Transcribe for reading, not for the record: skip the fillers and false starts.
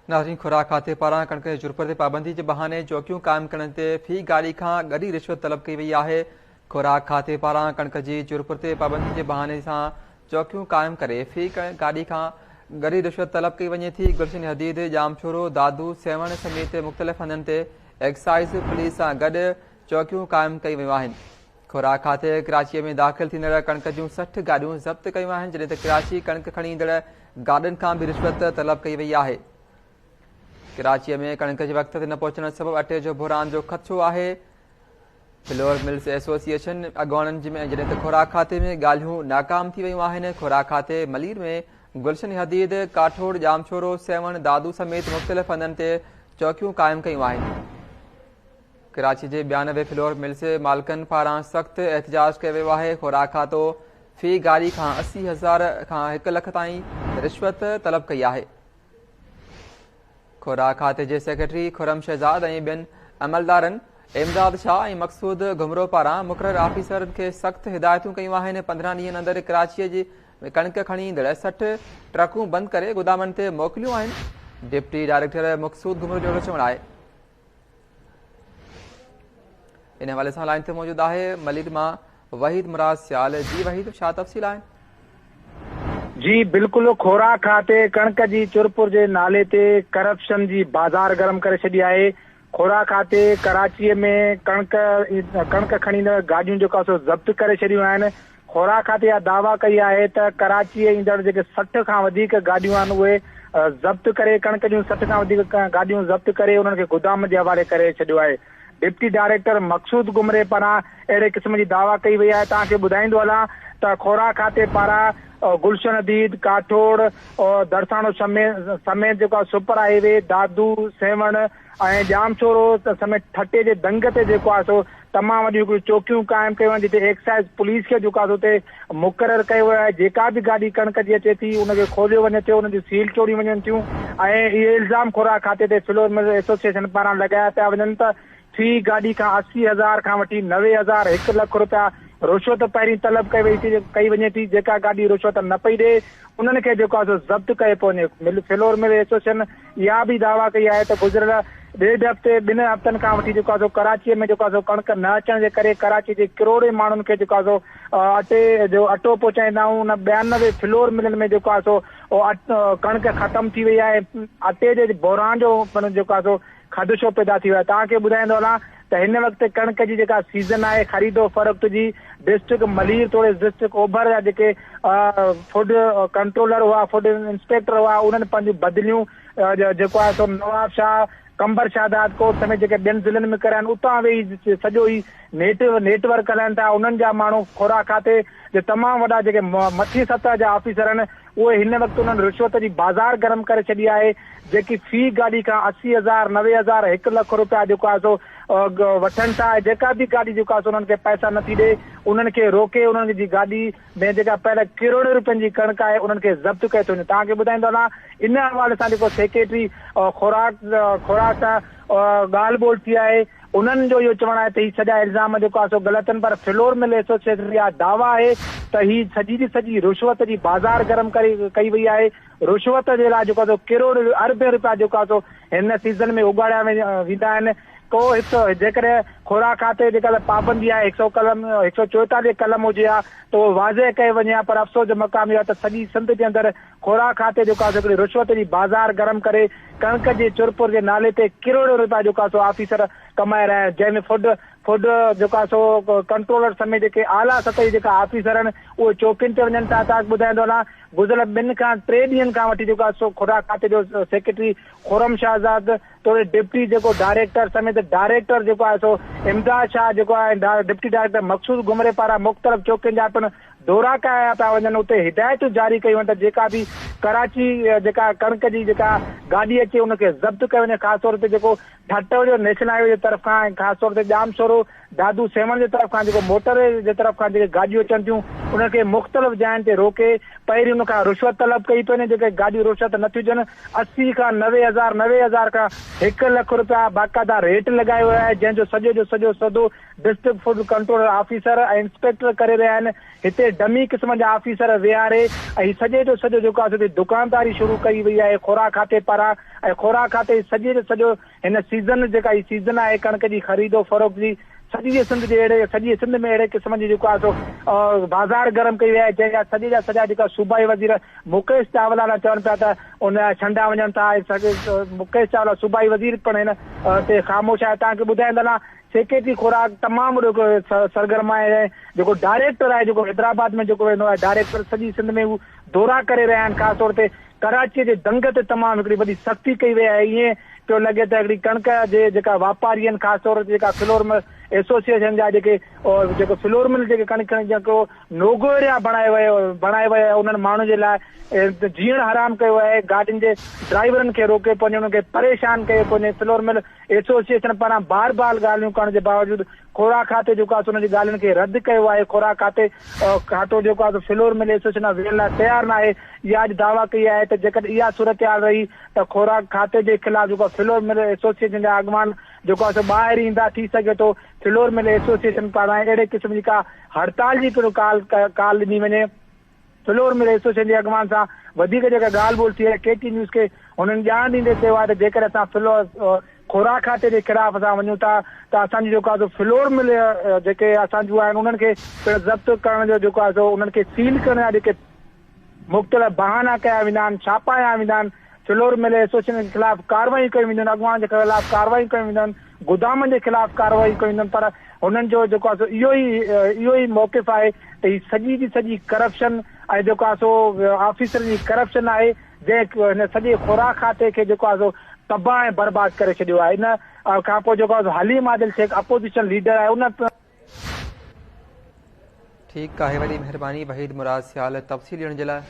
नाज़रीन, खुराक खाते पारां कणिक जे चुरपुर ते पाबंदी जे बहाने चौकियूं क़ाइम करण ते फ़ी गाॾी खां ॻरी रिश्वत तलब कई वई आहे। खुराक खाते पारां कणिक जी चुरपुर ते पाबंदी जे बहाने सां चौकियूं क़ाइम करे फ़ी गाॾी खां ॻरी रिश्वत तलब कई वञे थी। गुलशन हदीद, जामशोरो, दादू, सेवण समेत मुख़्तलिफ़ हंधनि ते एक्साइज़ पुलिस सां गॾु चौकियूं क़ाइम कई वयूं आहिनि। खुराक खाते कराचीअ में दाख़िल थींदड़ कणिक जूं 60 गाॾियूं ज़ब्त कयूं आहिनि, जॾहिं त कराची कणिक खणी ईंदड़ गाॾनि खां बि रिश्वत तलब कई वई आहे। कराचीअ में कणिक जे वक़्त ते न पहुचण सबबि अटे जो बुहरान जो ख़दशो आहे। फ्लोर मिल्स एसोसिएशन अॻवाणनि में जॾहिं त खुराक खाते में ॻाल्हियूं नाकाम थी वयूं आहिनि। खुराक खाते मलीर में गुलशन हदीद, काठोड़, जामशोरो, सेवण, दादू समेत मुख़्तलिफ़ हंधनि ते चौकियूं क़ाइम कयूं आहिनि। कराची जे 92 फ्लोर मिल्स मालिकनि पारां सख़्तु एहतजाज कयो वियो आहे। खुराक खातो फ़ी गाॾी खां 80,000 खां 1 लख ताईं रिश्वत तलब कई आहे। खुराक खाते जे सेक्रेटरी खुरम शहज़ाद ऐं ॿियनि अमलदारनि इमदाद शाह ऐं मक़सूद घुमरो पारां मुक़ररु ऑफिसरनि खे सख़्तु हिदायतूं कयूं आहिनि। 15 ॾींहंनि अंदरि कराचीअ जी कणिक खणी ईंदड़ 60 ट्रकूं बंदि करे गोदामनि ते मोकिलियूं आहिनि। डिप्टी डायरेक्टर मक़सूद घुमरो जो चवणु आहे। इन हवाले सां लाइन ते मौजूदु आहे मलीर मां वहीद मुराद सियाल। जी वहीद, छा तफ़सील आहिनि? जी बिल्कुलु, खुराक खाते कणिक जी चुरपुर जे नाले ते करप्शन जी बाज़ार गरम करे छॾी आहे। खुराक खाते कराचीअ में कणिक कणिक खणी ईंदड़ गाॾियूं जेको आहे सो ज़ब्त करे छॾियूं आहिनि। खुराक खाते इहा दावा कई आहे त कराचीअ ईंदड़ जेके 60 खां वधीक गाॾियूं आहिनि उहे ज़ब्त करे, कणिक जूं 60 खां वधीक गाॾियूं ज़ब्त करे उन्हनि खे गोदाम जे हवाले करे छॾियो आहे। डिप्टी डायरेक्टर मक़सूद गुमरे पारां अहिड़े क़िस्म जी दावा कई वई आहे। तव्हांखे ॿुधाईंदो हलां त खुराक खाते पारां गुलशन हदीद, काठोड़ और दरसाणो समेत जेको आहे सुपर हाईवे, दादू, सेवण ऐं जामशोरो समेत ठटे जे दंग ते जेको आहे सो तमामु वॾियूं हिकिड़ियूं चौकियूं क़ाइमु कयूं आहिनि, जिते एक्साइज़ पुलिस खे जेको आहे सो उते मुक़ररु कयो वियो आहे। जेका बि गाॾी कणिक जी अचे थी उनखे खोलियो वञे थो, उनजी सील टोड़ी वञनि थियूं ऐं इहे इल्ज़ाम खुराक खाते ते फ्लोर मिल एसोसिएशन पारां लॻाया पिया वञनि त फ़ी गाॾी खां 80,000 खां वठी 90,000 1 लख रुपया रिश्वत पहिरीं तलब कई वई थी, कई वञे थी। जेका गाॾी रिश्वत न पई ॾिए उन्हनि खे जेको आहे सो ज़ब्त कयो पियो वञे। फ्लोर मिल एसोसिएशन इहा बि दावा कई आहे त गुज़िरियल 1.5 हफ़्ते 2 हफ़्तनि खां वठी जेको आहे सो कराचीअ में जेको आहे सो कणिक न अचण जे करे कराची जे करोड़े माण्हुनि खे जेको आहे सो अटे जो अटो पहुचाईंदा आहियूं, उन 92 फ्लोर मिलनि में जेको आहे सो कणिक ख़तमु थी वई आहे। अटे जे बुहरान जो पिणु जेको आहे सो ख़दशो पैदा थी वियो आहे। तव्हांखे ॿुधाईंदो हलां त हिन वक़्तु कणिक जी जेका सीज़न आहे ख़रीदो फ़रोख़्त जी, डिस्ट्रिक्ट मलीर तोड़े डिस्ट्रिक्ट ओभर जा जेके फूड कंट्रोलर हुआ, फूड इंस्पेक्टर हुआ, उन्हनि पंहिंजी बदिलियूं जेको आहे सो नवाब शाह, कंबर शाहदाद कोट समेत जेके ॿियनि ज़िलनि में कराइनि, उतां वेही सॼो ई नेटवर्क हलाइनि था। उन्हनि जा माण्हू खुराक खाते जे तमामु वॾा जेके मथी सतह जा ऑफिसर आहिनि उहे हिन वक़्तु उन्हनि रिश्वत जी बाज़ार गरम करे छॾी आहे, जेकी फ़ी गाॾी खां 80,000, 90,000, 1 लख रुपया जेको आहे सो वठनि था। ऐं जेका बि गाॾी जेको आहे सो उन्हनि खे पैसा नथी ॾिए, उन्हनि खे रोके उन्हनि जी गाॾी में जेका पहिरियां करोड़े रुपयनि जी कणिक आहे उन्हनि खे ज़ब्त कयो थो वञे। तव्हांखे ॿुधाईंदो हलां इन हवाले सां जेको सेक्रेटरी खुराक सां ॻाल्हि ॿोल थी आहे, उन्हनि जो इहो चवणु आहे त ही सॼा इल्ज़ाम जेको आहे सो ग़लति आहिनि, पर फ्लोर मिल एसोसिएशन इहा दावा आहे त ही सॼी जी सॼी रिश्वत जी बाज़ार गरम करे कई वई आहे। रिश्वत जे लाइ जेको आहे सो करोड़ अरबे रुपया जेको आहे सो हिन सीज़न में उगाड़िया वेंदा आहिनि। को हिकु जेकॾहिं खुराक खाते जेका पाबंदी आहे 100 कलम 144 कलम हुजे हा त उहो वाज़े कयो वञे हा, पर अफ़सोस जो मक़ाम इहो आहे त सॼी सिंध जे अंदरि खुराक खाते जेको आहे हिकिड़ी रिश्वत जी बाज़ार गरम करे कणिक जे चुरपुर जे नाले ते करोड़ो रुपया जेको आहे सो ऑफिसर कमाए रहिया आहिनि, जंहिंमें फूड फूड जेको आहे सो कंट्रोलर समेत जेके आला सतह जेका ऑफिसर आहिनि उहे चौकियुनि ते वञनि था। तव्हांखे ॿुधाईंदो हलां गुज़िरियल 2 खां 3 ॾींहंनि खां वठी जेको आहे सो खुराक खाते जो सेक्रेटरी खुरम शहज़ाद तोड़े डिप्टी जेको डायरेक्टर समेत डायरेक्टर जेको आहे सो इमदाद शाह जेको आहे डिप्टी डायरेक्टर मक़सूद घुमरे पारां मुख़्तलिफ़ चौकियुनि जा पिणु दौरा कया पिया वञनि। उते हिदायतूं जारी कयूं आहिनि त जेका बि कराची जेका कणिक जी जेका गाॾी अचे उनखे ज़ब्त कयो वञे। ख़ासि तौर ते जेको ठट्टो जो नेशनल हाईवे जे तरफ़ खां ऐं ख़ासि तौर ते जामशोरो, دادو سيوهڻ جي طرف کان جيڪو موٽر وي جي طرف کان جيڪي گاڏيون اچن ٿيون انهن کي مختلف جاين تي روڪي پهرين ان کان رشوت طلب ڪئي پئي وڃي جيڪي گاڏيون رشوت نٿيون ڏين 80 کان 90 هزار 90 هزار کان 1 لک روپيا باقاعده ريٽ لڳايو ويو آهي جنهن جو سڄو جو سڄو سودو district food controller officer ۽ inspector ڪري رهيا آهن هتي ڊمي قسم جا آفيسر ويهاري ۽ هي سڄي جو سڄو جيڪو آهي سو هتي دڪانداري شروع ڪئي وئي آهي خوراڪ کاتي پاران ۽ خوراڪ کاتي سڄي جو سڄو هن سيزن جيڪا هي سيزن آهي ڪڻڪ جي خريد و فروخت جي سڄي سنڌ جي اهڙي سڄي سنڌ ۾ اهڙي قسم جي جيڪو آهي سو بازار گرم ڪئي وئي آهي جنهن جا سڄي جا سڄا جيڪا صوبائي وزير مڪيش چاولا ڏانهن چون پيا ته ان جا ڇنڊا وڃن ٿا ۽ مڪيش چاولا صوبائي وزير پڻ هن تي خاموش آهي توهان کي ٻڌائيندو هلان سيڪريٽري خوراڪ تمام وڏو هڪ سرگرم آهي ۽ جيڪو ڊائريڪٽر آهي جيڪو حيدرآباد ۾ جيڪو ويندو آهي ڊائريڪٽر سڄي سنڌ ۾ هو دورا ڪري رهيا آهن خاص طور تي ڪراچيء جي دنگ تي تمام هڪڙي وڏي سختي ڪئي وئي آهي ائين پيو لڳي ته هڪڙي ڪڻڪ جي جيڪا واپاري آهن خاص طور تي جيڪا فلور مل ايسوسيئيشن جا جيڪي جيڪو فلور مل جيڪي ڪڻڪ کڻي جيڪو نوگو ايريا بڻائي ويو بڻائي ويو آهي انهن ماڻهن جي لاء جيئڻ حرام ڪيو آهي گاڏين جي ڊرائيورن کي روڪيو پيو وڃي انهن کي پريشان ڪيو پيو وڃي فلور مل ايسوسيئيشن پاران بار بار ڳالهيون ڪرڻ جي باوجود خوراڪ کاتي جيڪو آهي سو انهن جي ڳالهين کي رد ڪيو آهي، خوراڪ کاتي کاتو جيڪو آهي سو فلور مل ايسوسيئيشن سان ويهڻ لاء تيار ناهي، اها اڄ دعويٰ ڪئي آهي ته جيڪڏهن اها صورتحال رهي ته خوراڪ کاتي جي خلاف جيڪو آهي فلور مل ايسوسيئيشن جا اڳواڻ جيڪو آهي سو ٻاهر ايندا، ٿي سگهي ٿو فلور مل ايسوسيئيشن پاران اهڙي قسم جي ڪا هڙتال جي پڻ ڪال ڪال ڏني وڃي. فلور مل ايسوسيئيشن جي اڳواڻن سان وڌيڪ جيڪا ڳالهه ٻولهه ٿي آهي ڪي ٽي نيوز کي هنن ڄاڻ ڏيندي چيو آهي ته جيڪڏهن اسان فلور خوراڪ کاتي جي خلاف اسان وڃون ٿا ته اسان جون جيڪو آهي سو فلور مل جيڪي اسان جون آهن انهن کي پڻ ضبط ڪرڻ جو جيڪو آهي سو انهن کي سيل ڪرڻ جا جيڪي مختلف بهانا ڪيا ويندا آهن ڇاپا هنيا ويندا آهن فلور مل ايسوسيئيشن جي خلاف ڪارروايون ڪيون وينديون آهن اڳواڻن جي خلاف ڪارروايون ڪيون وينديون آهن گدامن جي خلاف ڪارروايون ڪيون وينديون آهن پر هنن جو جيڪو آهي سو اهو ئي اهو ئي موقف آهي ته هي سڄي جي سڄي ڪرپشن ۽ جيڪو آهي سو آفيسرن جي ڪرپشن آهي جنهن هن سڄي خوراڪ کاتي کي جيڪو آهي سو تباهه ۽ برباد ڪري ڇڏيو آهي ان کان پوء جيڪو آهي سو حليم عادل شيخ اپوزيشن ليڊر آهي ان ٺيڪ آهي وڏي مهرباني وحيد مراد سيال تفصيل ڏيڻ جي لاء.